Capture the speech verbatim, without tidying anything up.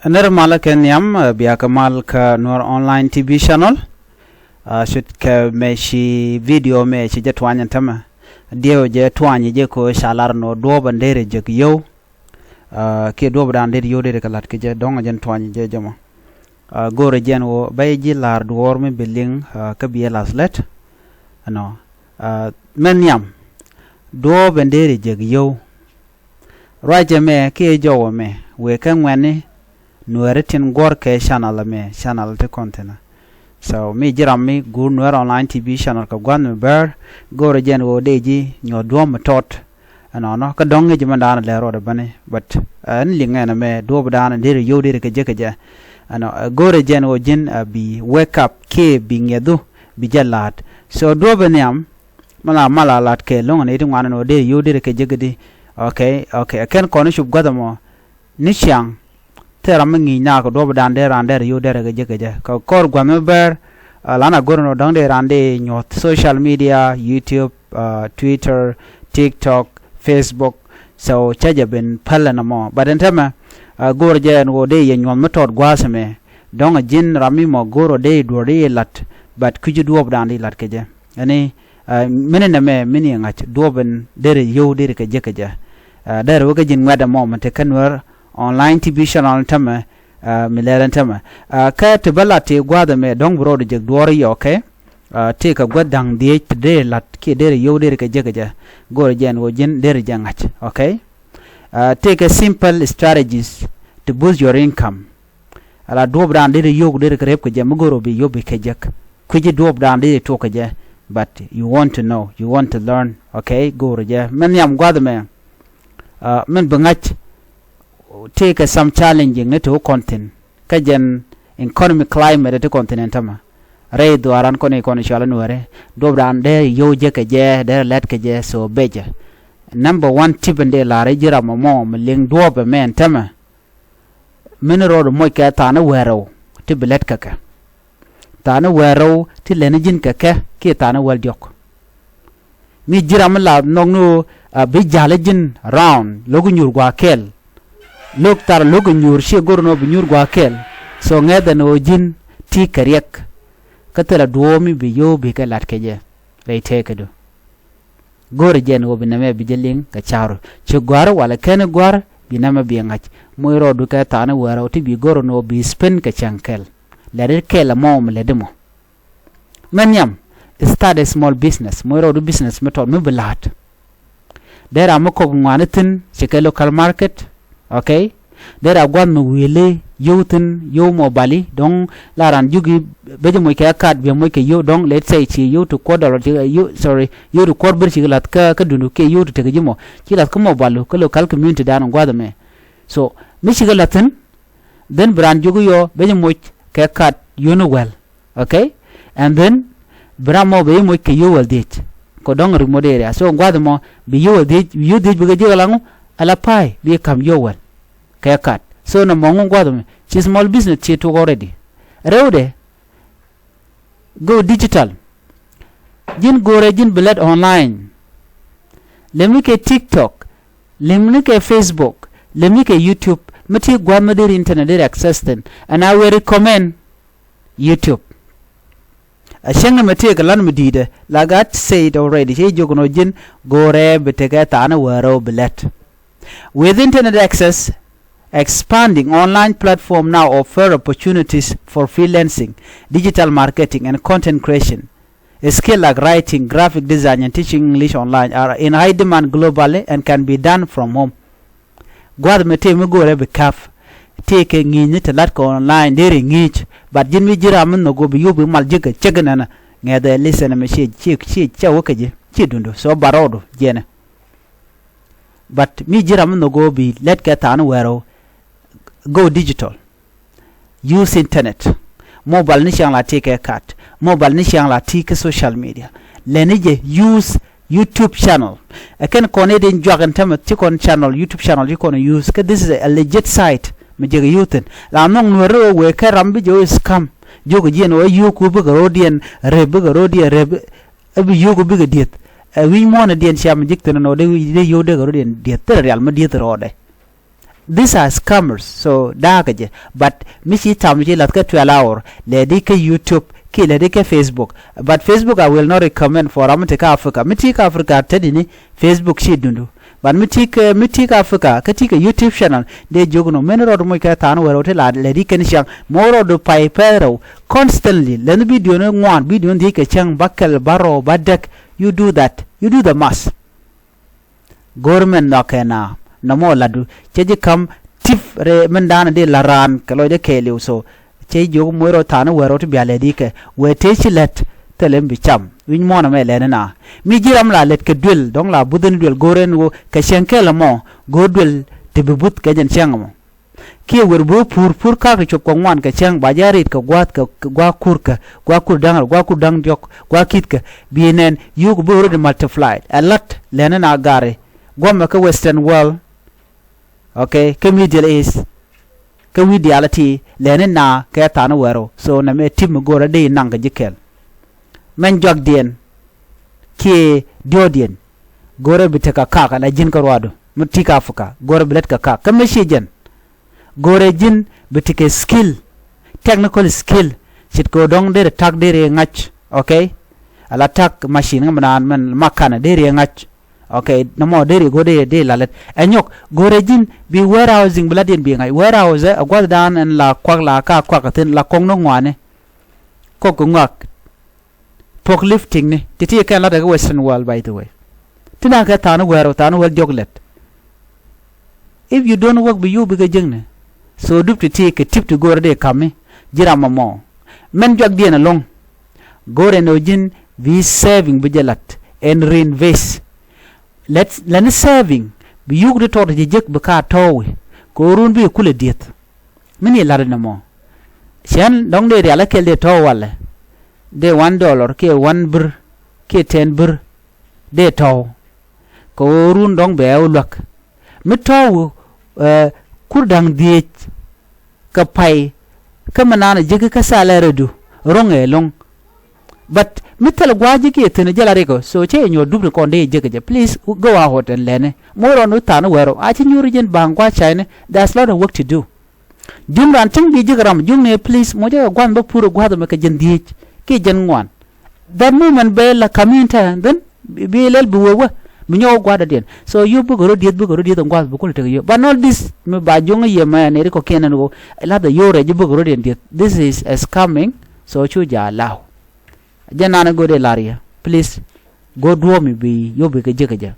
Nɛr malä kɛ nhiam, eh, bia kɛ mal kä Nuer Online T V channel. Ah, cut kɛ mɛ ci video mɛ ci jɛ tuany ɛn tämɛ. Diɛw jɛ tuany jɛ ko ca lar nɔ duɔp ɛn deri jek yio̱w. Ah, kiɛ duɔp dan deri yio̱w deri kɛ lat kɛ jɛ dɔŋ jɛn tuany jɛ jɛ mɔ. Ah, go̱rɛ jɛn wä bɛ ji̱ lar duɔr mi bi liŋ, ah, kä bi ɛ lath lɛt. Ɛnɔ, ah, mɛ nhiam. Duɔp ɛn deri jek yio̱w. Ruacɛ mɛ kiɛ jɔwä mɛ wëë kɛ ŋuɛ̈tni Nuääri tin guɔ̱r kɛ channel mɛ, channel ti kɔn thi̱n. So mi ji̱ ram mi guur Nuer Online T V channel kɛ gua̱th mi bäär, go̱rɛ jɛn ɣöö dee ji̱ nyuɔ̱th duɔ̱ɔ̱p mi tɔt. Ɛnɔnɔ kä dɔ̱ŋ ŋi̱c mɛn da̱a̱n lɛ ruɔdɛ bäni, but, eh, ɛn liŋ ɛn mɛ duɔ̱ɔ̱p da̱a̱n deri yio̱w deri kɛ jek kɛ jɛ. Ɛnɔ, eh, go̱rɛ jɛn ɣöö ji̱n, eh, bi wake up kiɛ bi ŋiɛthu bi jɛ la̱a̱t. So duɔ̱ɔ̱p in nhiam, Mala mala lat kɛ loŋ ni ti ŋuan ni wä deri yio̱w deri kɛ jek di. Okay, okay. Kɛn kɔn cup gua̱th ɛmɔ ni ciaŋ. Thil ram mi ŋi̱i̱c nak duɔ̱ɔ̱p dan dee ran deri yio̱w deri kɛ jek kɛ jɛ. Kɛ kɔr gua̱th mi bäär, ah, lan a go̱r ni wä dɔ̱ŋ dee ran dee nyuɔ̱th social media, YouTube, ah, Twitter, TikTok, Facebook. So cä jɛ ben päl ɛn ɛmɔ. But ɛn tämɛ, ah, go̱r jɛ ɛn wä dee yɛ nyuɔ̱th mi tɔt gua̱a̱th ɛmɛ. Dɔ̱ŋ a ji̱n ram mi mɔ go̱r wä dee duɔ̱ɔ̱r dee lat. But kui̱ci duɔ̱ɔ̱p dan dee lat kɛ jɛ. Ɛni, ah, mini nɛmɛ mini ŋa̱c duɔ̱ɔ̱p in deri yio̱w deri kɛ jek kɛ jɛ. Ah, deri wä kä ji̱n ŋuɛ̈t ɛmɔ mi te kä Nuer Online T V channel tämɛ, ah, mi lɛl ɛn tämɛ. Ah, kä ti bä lat ti gua̱a̱th ɛmɛ dɔ̱ŋ bi rɔɔdu jek duɔ̱ɔ̱r yɛ, okay? Ah, ti kɛ gua̱th da̱ŋ dhieec ti deri lat kiɛ deri yio̱w deri kɛ jek kɛ jɛ. Go̱rɛ jɛn wä ji̱n deri jɛ ŋa̱c, okay? Ah, ti kɛ simple strategies to boost your income. Ala duɔ̱ɔ̱p dan deri yio̱w deri kɛ rep kɛ jɛ mi go̱r wä bi yio̱w bi kɛ jek. Kui̱ci duɔ̱ɔ̱p dan deri tuɔk kɛ jɛ. But you want to know, you want to learn, okay? Go̱rɛ jɛ. Mɛn nhiam gua̱th ɛmɛ, ah, mɛn bi ŋa̱c. Ti kɛ some challenging ni ti wä kɔn thi̱n. Kä jɛn economic climate ti kɔn thi̱n ɛn tämɛ. Rɛy dhuaaran kɔn i̱ kɔn i̱ cual in wääri. Duɔ̱ɔ̱p dan deri yio̱w jek kɛ jɛ, deri lɛt kɛ jɛ, so becɛ. Number one tip in dee la̱r i̱ ji̱ ram ɛmɔ mi liŋ duɔ̱ɔ̱p ɛmɛ ɛn tämɛ. Mini rɔɔdu moc kɛ thaani wäl rɛw ti bi lɛt kä kɛ. Thaani wäl rɛw ti lɛni ji̱n kɛ kɛ kiɛ thaani wäl diɔ̱k. Mi ji̱ ram mi la nhɔk ni ɣöö, ah, bi ja̱l ji̱n round lo̱k i̱ nyuur gua̱a̱th kɛl. Lo̱k thar lo̱k i̱ nyuur ciɛ go̱r ni ɣöö bi nyuur gua̱a̱th kɛl. So ŋɛth ɛn ɣöö ji̱n ti kɛ riɛk. Kä thilɛ duɔ̱ɔ̱p mi bi yio̱w bi kɛ lat kɛ jɛ rɛy tëëkädu. Go̱rɛ jɛn ɣöö bi nɛmɛ bi jɛ liŋ kɛ ca̱ru. Ci gua̱r walɛ kɛn gua̱r bi nɛmɛ bi ŋa̱c. Moc rɔɔdu kɛ thaani wäl rɛw ti bi go̱r ni ɣöö bi spend kɛ cäŋ kɛl. Lɛt i̱ kɛl ɛmɔ mi lɛt i̱ mɔ. Mɛn nhiam, start a small business. Moc rɔɔdu business mi tɔt mi bi la̱a̱t. Dee ram mi kɔk ŋuani thi̱n ci kɛ local market. Okay? Dee ram gua̱th mi wi̱i̱li yio̱w thi̱n yio̱w mɔ bali dɔ̱ŋ la ran juki. Bɛ ji̱ moc kɛ kat biɛ moc kɛ yio̱w dɔ̱ŋ, let's say ci yio̱w ti kuɔr dɔlɔ ci yio̱w, sorry, yio̱w ti kuɔr bir ci kɛ la̱th kä, kä dundu kiɛ yio̱w ti tekɛ ji̱ mɔ ci la̱th kä mɔ balu kä local community dan gua̱th ɛmɛ. So mi ci kɛ la̱th thi̱n, then bi ran juki yɔ bɛ ji̱ moc kɛ kat yio̱w ni wäl. Okay? And then bi ram mɔ bɛ ji̱ moc kɛ yio̱w wäl dhiec. Kɛ dɔ̱ŋ remote area. So gua̱th ɛmɔ bi yio̱w wäl dhiec, bi yio̱w dhiec bikɛ ji̱ kɛ la ŋu, ala pa̱a̱y bi kam yio̱w wäl kɛ kat. So nɔmɔ ŋu gua̱th ɛmɛ ci small business ci tuk already. Rɛwdɛ, go digital. Ji̱n go̱rɛ ji̱n bi lɛt online. Lɛmi kɛ TikTok, lɛmi kɛ Facebook, lɛmi kɛ YouTube. Mi ti gua̱th mi deri internet deri access thi̱n. And I will recommend YouTube. A cäŋ ɛmɛ tëëkɛ lan mi di̱i̱tdɛ, like I said already, ci jiök nɔ ji̱n go̱rɛ bi tekɛ thaani wäl rɛw bi lɛt. With internet access, expanding online platform now offer opportunities for freelancing, digital marketing, and content creation. A skill like writing, graphic design, and teaching English online are in high demand globally and can be done from home. Gua̱th mi tëë mi go̱o̱rɛ bi ka̱p. Tëë kɛ ŋi̱i̱cni ti la̱t kɛ online deri ŋi̱i̱c. But ji̱n mi ji̱ ram mi nhök ɣöö bi yio̱w bi mal ji̱ kɛ cek inɛnɛ. Ŋɛ̈thɛ listen ɛmɛ ciɛ, ciɛ, ciɛ, ciɛ wä kä ji̱, ciɛ duŋdu. So ba rɔɔdu jiɛnɛ. But mi ji̱ ram mi nhök ɣöö bi lɛt kɛ thaani wäl rɛw. Go digital. Use internet. Mobile ni ciaŋ la ti kɛ kat. Mobile ni ciaŋ la ti kɛ social media. Lɛni jɛ use YouTube channel. Ɛ kɛn kɔn i̱ din juak in tämɛ ti kɔn channel, YouTube channel ti kɔn use. Kä this is a legit site. Mi jɛ kɛ use thi̱n. La nhɔk nuɛri wee kɛ ram bi jɛ wee scam. Jiök jiɛn wee yio̱w ku bikɛ ro̱diɛn rep, bikɛ ro̱diɛn rep. Ɛ bi yio̱w ku bikɛ dieth. Ɛ wi̱c muɔ̱ɔ̱n diɛn ciam ji̱k thi̱n nɔ dee wi̱c dee yio̱w dee kɛ ro̱diɛn dieth. Thilɛ rial mi dieth rɔɔdɛ. These are scammers. So da̱a̱kɛ jɛ. But mi ci tam ci lath kä twelve hour, lɛ di kä YouTube kiɛ lɛ di kä Facebook. But Facebook I will not recommend for ram mi ti kä Africa. Mi ti kä Africa te di ni Facebook ci dundu. But mi ti kä, mi ti kä Africa kä ti kä YouTube channel, dee jiök nɔ mɛn rɔɔd moc kɛ tha̱a̱n wɛrɛw ti la lɛ di kɛn ciaŋ. Mɔ rɔɔd pay pɛrɛw constantly. Lɛn video ni ŋuan, video ni dhiec kɛ ciaŋ ba kɛl ba rɔw ba dɛk. You do that. You do the math. Go̱o̱r mɛn nhɔakɛ na nɔmɔ ladu cɛ ji̱ ka̱m tip rɛ mɛn da̱a̱n dee la raan kɛ lɔcdɛ kɛɛliw. So cɛ jiök moc rɔ tha̱a̱n wɛrɛw ti bia lɛ di kɛ wee tëë ci lät thilɛ mi bi cam. Wi̱ny muɔ̱ɔ̱n ɛmɛ lɛni na mi ji̱ ram la lät kɛ duël dɔ̱ŋ la buth ɛn duël go̱o̱r ɛn ɣöö kɛ cäŋ kɛl ɛmɔ go̱o̱r duël ti bi buth kɛ jɛn cäŋ ɛmɔ. Kiɛ wer bi wä pur pur kak ti cop kɛ ŋuan kɛ cäŋ ba jɛ rit kɛ gua̱a̱th kɛ kɛ gua̱a̱ kur kɛ gua̱a̱ kur da̱ŋ rɛ gua̱a̱ kur da̱ŋ diɔ̱k gua̱a̱ ki̱th kɛ bi nɛn yuk bi wä rot multiplied ɛ la̱t lɛni na gari guɔmɛ kä western world. Okay, kä Middle East kä wi̱i̱ diaal ti lɛni na kɛ tha̱a̱n wɛrɛw. So nɛ mɛ tip mi go̱o̱rä dee naŋ kɛ ji̱ kɛl. Mɛn juakdiɛn kiɛ diɔ̱ɔ̱diɛn go̱o̱rä bi tekɛ kak ala ji̱n kä ruaadu mi ti kä Africa go̱o̱rä bi lät kɛ kak kä mɛ ci jɛn. Go̱o̱rɛ ji̱n bi tekɛ skill, technical skill. Ce̱tkɛ ɣöö dɔ̱ŋ derɛ ta̱k derɛ ŋa̱c, okay. Ala ta̱k machine ŋä mi naan mɛn makanɛ derɛ ŋa̱c, okay. Nɔmɔ derɛ go̱o̱r derɛ derɛ lalät ɛ nyɔk. Go̱o̱rɛ ji̱n bi warehousing bi latdiɛn bi ŋa̱c. Warehouse ɛ gua̱thdan ɛn la kuak la ka kuak kä thi̱n la kɔŋ ni ŋuani. Kɔk kɛ ŋuak. Forklifting ni ti ti kɛn latdɛ kä western world, by the way. Ti na kɛ tha̱a̱n wɛr tha̱a̱n wɛr jɔk lɛt. If you don't work bi yio̱w bikɛ jiäkni. So dup ti ti kɛ tip ti go̱o̱rä dee ka̱mi ji̱ ram mɔmɔ. Mɛn juakdiɛn ɛlɔ̱ŋ go̱o̱rɛ ni ɣöö ji̱n bi saving bi jɛ la̱t ɛn reinvest. Lɛt lɛni saving bi yuk ti tɔt ji̱ jek bi ka tɔ̱ɔ̱wi kɛ ɣöö run bi kulɛ dieth. Mi ni la̱t ɛn ɛmɔ cɛn dɔ̱ŋ dee rial ɛ kɛl dee tɔ̱ walɛ. Dee one dollar kiɛ one bir kiɛ ten bir dee tɔ̱. Kɛ ɣöö run dɔ̱ŋ bɛ ɛ wä luäk mi tɔ̱ wä. Kur da̱ŋ dhieec kɛ pay kä mi naan ɛ jiäk kä salary du ro̱ŋ ɛ lo̱ŋ. But mi thil gua̱a̱ ji̱ kiɛ thi̱n jɛ la rikɔ so cɛ yɛ nyuɔ̱ɔ̱r dup ni kɔn dee yɛ jiäk kɛ jɛ. Please go out and learn it. Moc rɔɔn wi̱i̱ tha̱a̱n wɛɛr rɔ a ci nyuuri jɛn ba̱a̱ŋ gua̱a̱ cayni. There's lot of work to do. Juŋ raan cäŋ bi ji̱k ram juŋni please moc jɛ kɛ gua̱a̱th mi bä pur ɛ gua̱a̱th ɛmɛ kɛ jɛn dhieec kiɛ jɛn ŋuan. That moment bɛ la ka̱m in tɛ then bi lɛl bi wee wee bi nyɔk wä gua̱a̱th dɔ̱diɛn. So yio̱w bikɛ rɔ dieth bikɛ rɔ dieth ɛn gua̱a̱th bi kulɛ tekɛ yio̱w but not this mi ba juŋ yɛ mɛ ni ri kɔ̱kiɛn ɛn ɣöö lathɛ yio̱w rɛc ji̱ bikɛ rɔ̱diɛn dieth. This is a scamming. So cu ja̱ la̱w. Jɛ nan i̱ go̱o̱r i̱ la̱r yɛ please. Go̱o̱r duɔ̱ɔ̱p mi bi yio̱w bikɛ jiäk kɛ jɛ.